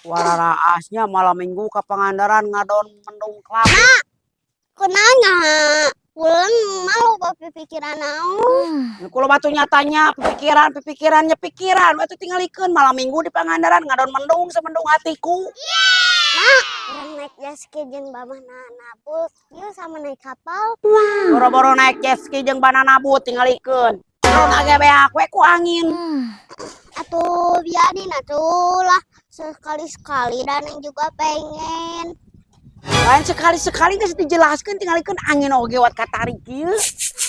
Wararaasnya malam Minggu ke Pangandaran ngadon mendung kelabu. Kunaon pulang malu pikiran naon? Kulo batu nyatanya pikiran pikirannya pikiran batu tinggalikeun malam Minggu di Pangandaran ngadon mendung semendung hatiku. Urang naik jet ski jeung banana boat yuk, sama naik kapal. Boro-boro naik jet ski jeung banana boat, tinggalikeun. Drone age beak we ku angin. Atuh biarin atuh lah sekali-sekali, dan yang juga pengen. Lain sekali-sekali, geus dijelaskeun, tinggalikeun angin oge wat katarik kieu.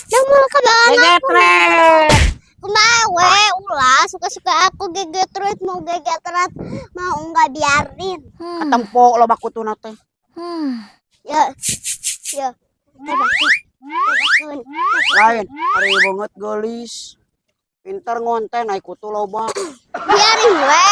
Yang mau ke banana. Gegetret. Kumaha we, ulah suka-suka aku. Gegetret mau gegetret mau enggak, biarin. Katempo loba kutuna teh. Ya ya, tebakeun tebakeun. Lain ari banget, geulis. Pinter ngonten ai kutu loba. Biarin we.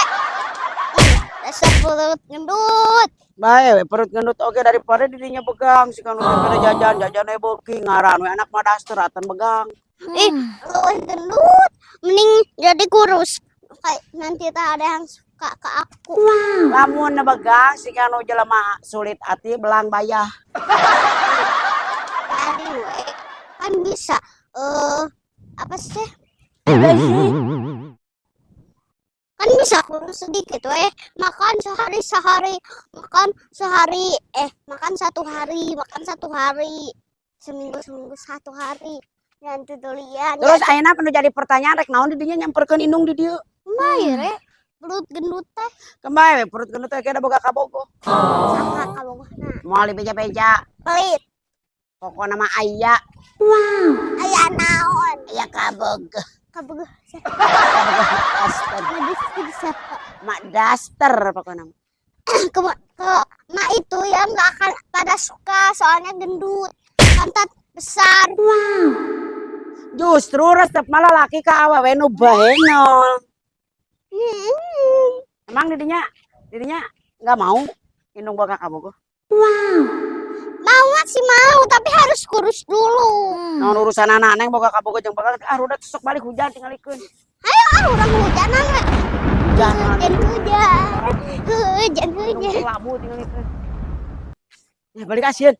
Dasar perut gendut. Bae we perut gendut oge, daripada dirinya begang si kanu daripada jajan jajan we beuki ngaran we anak mah daster atan begang. Ih, lu gendut mending jadi kurus, kayak nanti tak ada yang suka ke aku. Lamun begang si kanu jelema sulit ati belang bayah. Biarin we, kan bisa apa sih, kan bisa kurus sedikit we. Makan sehari sehari, makan sehari, eh, makan satu hari, makan satu hari, seminggu seminggu satu hari, dan tutulian. Terus ayeuna nu jadi pertanyaan, rek naon di dinya nyamperkeun indung di dieu? Bae re perut gendut teh. Kembali we perut gendut teh kira boga kabogoh. Saha kabogohna? Moal dibeja-beja. Pelit. Pokokna mah aya. Aya naon? Aya kabogoh. Kabogoh? Kabogoh daster. Mak siapa? Mak daster pokokna mah. Ke mak itu ya nggak akan pada suka, soalnya gendut, pantat besar. Justru resep malah laki ka awewe nu bahenol. Emang didinya didinya nggak mau indung boga kabogoh? Mau sih mau, tapi harus kurus dulu. Naon urusan anak neng boga kabogoh jeung bakal ah udah sok balik, hujan tinggalikeun. Ayo ah, urang hujanan we. Hujan. Hujan hujan hujan hujan. Labu tinggalikeun. Ya balik, asieun.